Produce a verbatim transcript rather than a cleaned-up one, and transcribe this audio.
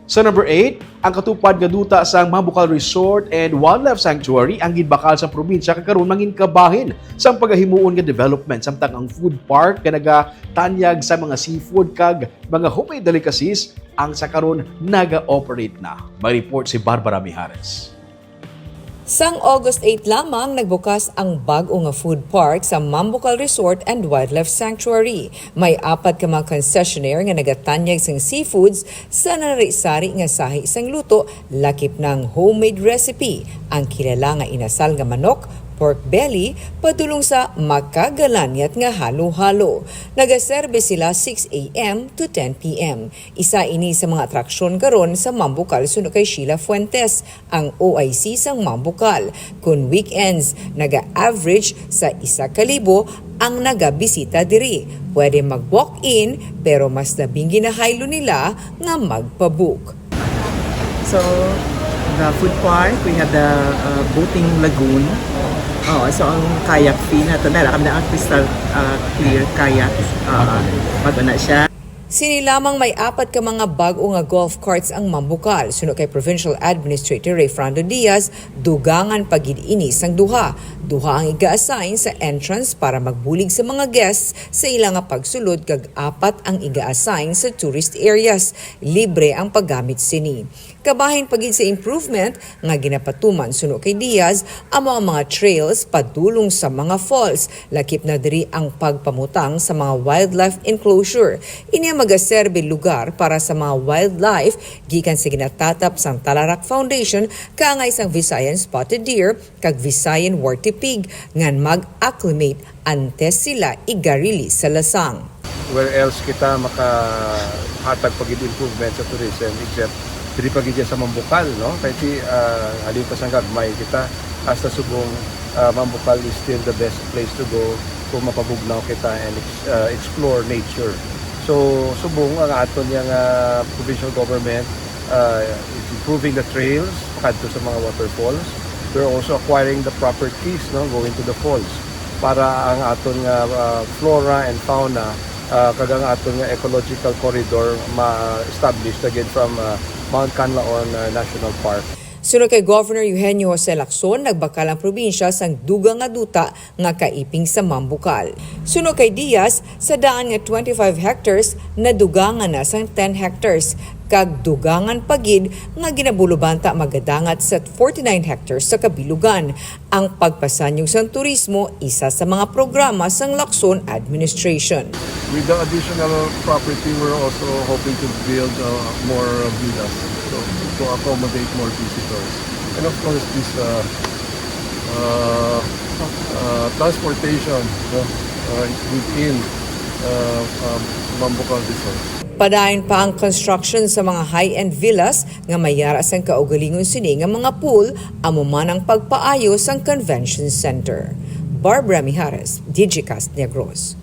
Sa number eight, ang katupad nga duta sang Mambukal Resort and Wildlife Sanctuary ang ginbakal sa probinsya kag karon mangin kabahin sang pagahimuon nga development, samtang ang food park nga nagatanyag sa mga seafood kag mga homemade delicacies ang sa karon naga-operate na. May report si Barbara Mijares. Sang August eight lamang nagbukas ang bag-o nga food park sa Mambukal Resort and Wildlife Sanctuary. May apat ka mga concessionaire nga nagatanyag sang seafoods sa nari-sari nga sahi sang luto, lakip na ang homemade recipe, ang kilala nga inasal nga manok, pork belly, padulong sa makagalanyat nga halo-halo. Nagaserbe sila six a.m. to ten p.m. Isa ini sa mga atraksyon karon sa Mambukal, suno kay Sheila Fuentes, ang O I C sang Mambukal. Kun weekends, naga-average sa isa ka libo ang nagabisita diri. Pwede mag-walk-in, pero mas labing ginahaylo nila nga magpa-book. So, the food park, we have the uh, boating lagoon. Oh, so ang kayak fee nato, meron kami na ang crystal uh, clear kayak. Uh, bago na siya. Sini lamang may apat ka mga bag-o nga golf carts ang Mambukal. Suno kay Provincial Administrator Rayfrando Diaz, dugangan pa gid ini sang duha. Duha ang iga-assign sa entrance para magbulig sa mga guests sa ila nga pagsulod, kag apat ang iga-assign sa tourist areas. Libre ang paggamit sini. Kabahin pa gid sa improvement nga ginapatuman, suno kay Diaz, amo ang mga trails padulong sa mga falls, lakip na diri ang pagpamutang sa mga wildlife enclosure. Ini ang magaserbi lugar para sa mga wildlife gikan sa ginatatap sang Talarak Foundation kaangay sang Visayan Spotted Deer kag Visayan Warty Pig ngan mag-acclimate antes sila igarili sa lasang. Where else kita makahatag pa gid improvement sa tourism except diri pa gid sa Mambukal, no? Kay ti uh, halin pa sang gagmay kita hasta subong uh, Mambukal is still the best place to go kung mapabugnaw kita and uh, explore nature. So subong ang aton yang uh, provincial government uh, is improving the trails pakadto sa mga waterfalls. We're also acquiring the properties, no, going to the falls para ang aton nga uh, flora and fauna uh, kag ang aton nga ecological corridor ma-establish again from uh, Mount Canlaon uh, National Park. Suno kay Governor Eugenio Jose Lacson, nagbakal ang probinsya sang dugang nga duta nga kaiping sa Mambukal. Suno kay Diaz, sa daan nga twenty-five hectares, nadugangan na sang ten hectares, kag dugangan pa gid nga ginabulobanta magadangat sa forty-nine hectares sa kabilugan. Ang pagpasanyog sang turismo isa sa mga programa sang Lacson administration. With the additional property, we're also hoping to build uh, more villas so, to accommodate more visitors. And of course, this uh, uh, uh, transportation no, uh, within uh, um, Mambukal Resort. Padayon pa ang construction sa mga high-end villas nga may yara sang kaugalingon sini nga mga pool, amo man ang pagpaayo sang convention center. Barbara Mijares, Digicast Negros.